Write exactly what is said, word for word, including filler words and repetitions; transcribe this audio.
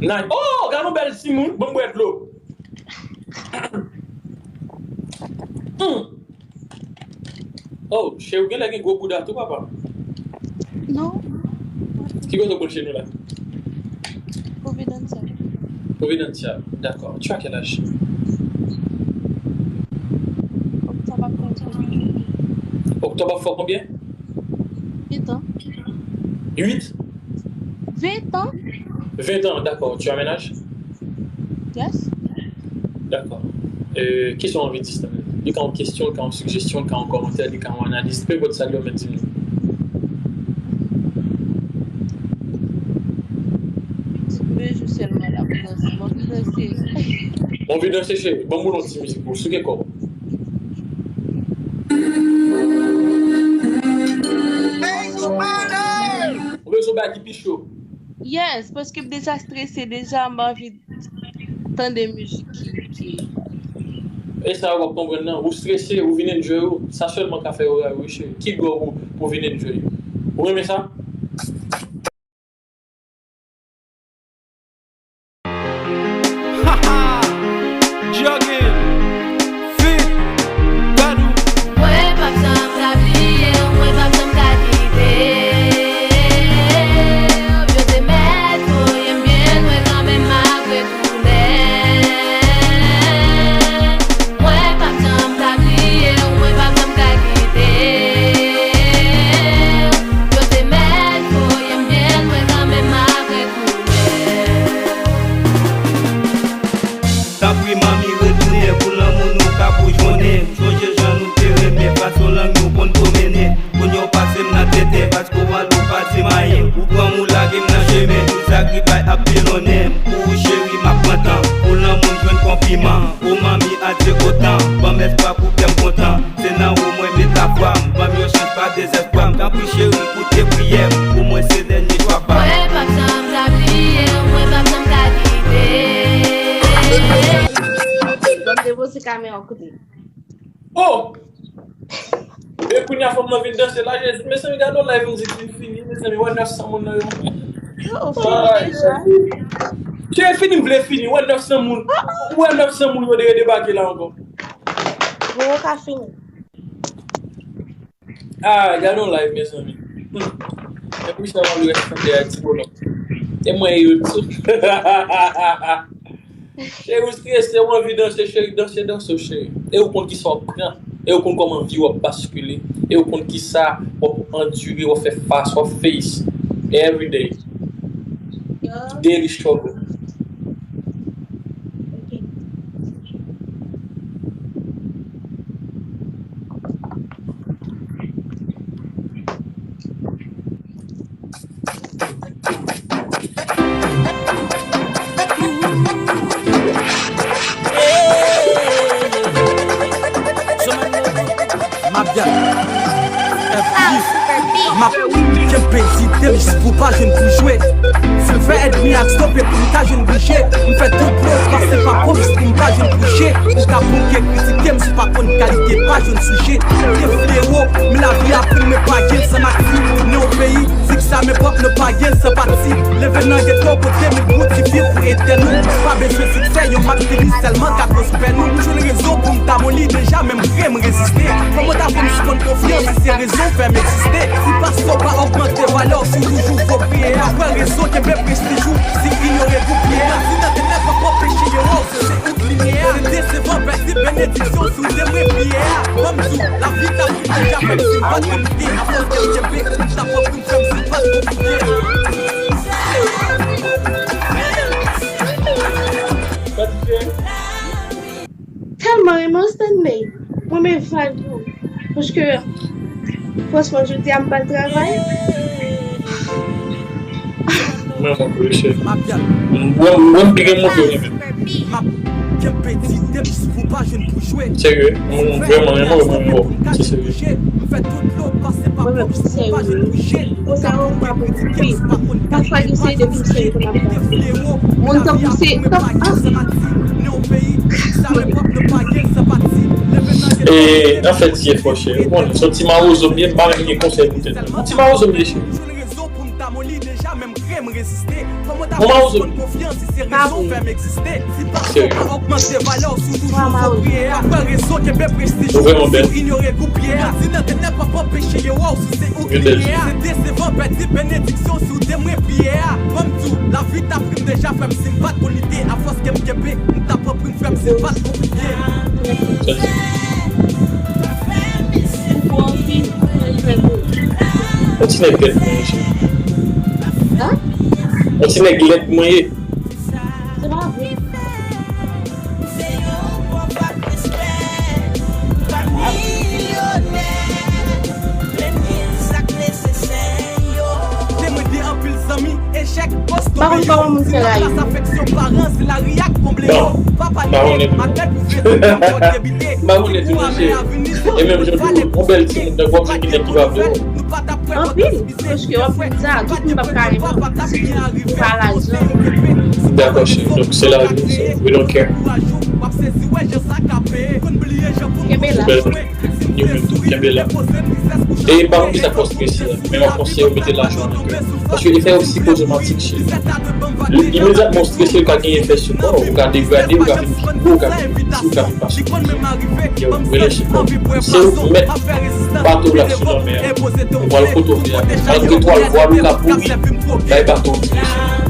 Nice. Oh, gade yon bèl timoun. Ban m bwè dlo. Hmm. Oh, cheri, ou genlè gen gwo bouda tou, papa. Non. Ki kote w konn chez nous la? Providencia. Providencia, d'accord. Tu as quel âge? Octobre ap fè konbyen? Octobre ap fè konbyen? Huit ans. Huit? Vingt ans. Vingt ans, d'accord. Tu as ménage? Yes. Dakò. Euh, kisa w anvi di, Stanley? Li ka yon kesyon, li ka yon sijesyon, li ka yon kòmantè, li ka yon analiz. Pe enpòt sa li yo mèt di m li. Ti bejou sèlman la pou danse. M anvi danse. M anvi danse, cheri. Ban m boule yon ti mizik pou w. Souke kò w. Ou bezwen bagay ki pi cho? Yes, paske m deja strese, deja m anvi tande mizik ki, ki... E sa w ap konprann nan, ou strese, ou vin enjoy ou, sa sèlman ka fè yo rayi w, cheri. Ki dwa ou pou vin enjoy? Ou renmen sa? Jogging, fit, Badou. Mwen p ap janm ka bliye w, mwen p ap janm ka kite w. Yo te mèt voye m byen lwen kanmenm malgre koulè. Mwen p ap janm ka bliye w, mwen p ap janm ka kite w. Yo te mèt voye m byen lwen kanmenm malgre koulè. Tanpri manmi retounen pou lanmou nou ka boujonnen. M sonje jan nou te renmen, fason lang nou konn pwomennen. Kounye w pase m nan tenten, paske w al ou pa di m anyen. Ou pran m ou lage m nan chemen, tout sakrifay ap pilonnen m. Pou ou cheri m ap pran tan, pou lanmou n jwenn konpliman. O manmi adye otan, ban m espwa pou kè m kontan. Se nan ou mwen met lafwa m, ban m yon chans pa dezespwa m. Tanpri cheri koute priyè m, pou mwen se dènye chwa pa m. Mwen p ap janm ka bliye w, mwen p ap janm ka kite. Ban m depoze kamera w kote. Oh! E kounye a fò m nan vin danse la, Jezi. Mezanmi, gade yon live m di ki fini, mezanmi, wè nèf san moun nan yo. Yo, ou fini deja? Cheri, fini, m vle fini, wè nèf san moun. Wè nèf san moun yo de debake la ankò. Bon, ou ka fini. Ah, gade yon live, mezanmi. Hmm. E pou sa, mwen rete tande a ti bolon. E mwen, yo tou. Cheri, ou strese, ou anvi danse, cheri, danse, danse, cheri. E ou konn kisa w ap pran. E ou konn kòman vi w ap baskile. E ou konn kisa w ap andire, w ap fè fas, w ap face every day. Daily struggle. M ap kenbe ti tem jis pou pa jwenn pou jwe. Silver ènmi ak stop epi m ka jwenn bouje. M fè tout dlo pase pa pwòp jis pou m pa jwenn bouje. Ou ka bouke kritike m si w pa konn kalite pa jwenn souje. Te flewo, men lavi aprann mwen pa gen san mati. Ne yon peyi, zik sa men pwòp nou pa gen san pati. Leve nan geto kote mil gwo difi pou etèn nou. Pa bezwen siksè, yon mak fini sèlman ka koz pè nou. M jwenn rezon pou m ta moli deja, men m vre m reziste. Kòman w ta fè m sispann konfyans si se rezon fè m egziste? Si pase w pa ogmante valè w, si w toujou vo priyè a. Pa kwè rezon kenbe prestij ou, si inyore gou priyè a. Si nan tenèb pa anpeche yo wè w, se ou k limyè a. Se desevan pèdi benediksyon si w temwe priyè a. Ban m di w, lavi ta fin deja fè m si m pa t konplike. Afòs ke m kenbe, m ta pran kou m fè m si m pa t konplike. Tèlman renmen w, Stanley. Mwen, men vibe ou. Paske, franchman, jodi a, m pa al travay. Mwen, mwen, mwen, cheri. Mwen, mwen, m pi renmen w ke renmen. Serye, mwen, mwen vrèman renmen w, mwen, mwen, se serye. Mwen menm serye. Konsa ou pa pou pi. Pafwa gen seri de konsèy ke m ap ba. Moun tankou se, tankou, ah. E, anfèt, ti efò, cheri. Ou konnen, se yon ti mawozo m ye, m pa menm gen konsèy pou tèt mwen. Yon ti mawozo m ye, cheri. Jwenn rezon pou m ta moli deja, men m vre m reziste. Kòm Mwen pa konn konfyans si se rezon fè m egziste. Si pa fò pa ogmante valè w si w toujou fo priye a. Kwè rezon kenbe prestij ou si w inyore gou pye a. Di nan tenèb p ap anpeche yo wè w si se ou ki lye a. Se desevan pèdi benediksyon si w temwen priye a. Ban m di w, lavi t ap ri m deja frè m si m pa t konn lite. Afòs ke m kenbe, m t ap pran pri m frè m si m pa t konplike. Yon ti nèg lèd mwen ye. Yon ti nèg lèd mwen ye. Se pa vre. Te mande anpil zanmi, echèk, post, obeyans, silans, afeksyon paran, se lari a k konble yo. Papa li menm, maten pou fè tout yon pòt debite. Ti kou amè a vini, se yon kout pale pou sipye. Pati pou nouvèl, nou pa t ap kwè pòt. Anpil, paske w ap di sa, tout moun p ap ka renmen w si w pa lajan. Dakò, cheri. Donk, se lari nou, so we don't care. Kenbe la. Kenbe la. E pa konn kisa k fè w strese, men m ap konseye w mete lajan nan kè. Paske efè yo psikozomatik, cheri. Imedyatman w strese, yo ka gen efè sou kò w, ou ka degrade, ou ka vin pi gwo, ou ka vin pi piti, ou ka vin pa sou pye. Yo, relationship. Se ou k mèt bato w la sou lanmè a. Ou pral kote w vle a. Malgre twal vwal ou ka pouri, bay bato w direksyon.